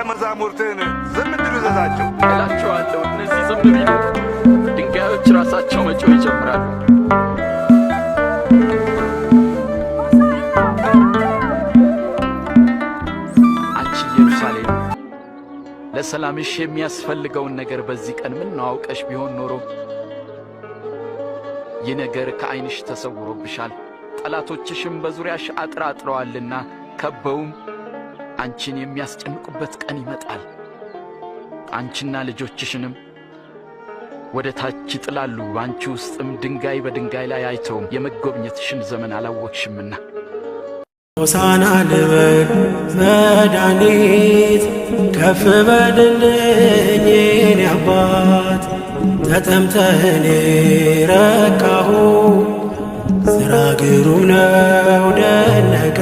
መዛሙርትህን ዝም እንዲሉ እዘዛቸው። እላቸዋለሁ፣ እነዚህ ዝም ቢሉ ድንጋዮች ራሳቸው መጮህ ይጀምራሉ። አንቺ ኢየሩሳሌም፣ ለሰላምሽ የሚያስፈልገውን ነገር በዚህ ቀን ምነው አውቀሽ ቢሆን ኖሮ! ይህ ነገር ከዐይንሽ ተሰውሮብሻል። ጠላቶችሽም በዙሪያሽ አጥር አጥረዋልና ከበውም አንቺን የሚያስጨንቁበት ቀን ይመጣል። አንቺና ልጆችሽንም ወደ ታች ይጥላሉ። በአንቺ ውስጥም ድንጋይ በድንጋይ ላይ አይተውም፣ የመጎብኘትሽን ዘመን አላወቅሽምና። ሆሳዕና ልበል መድኃኒት፣ ከፍ በልልኝ የኔ አባት፣ ተጠምተህ እኔ ረካሁ፣ ሥራ ግሩም ነው ደነቀ።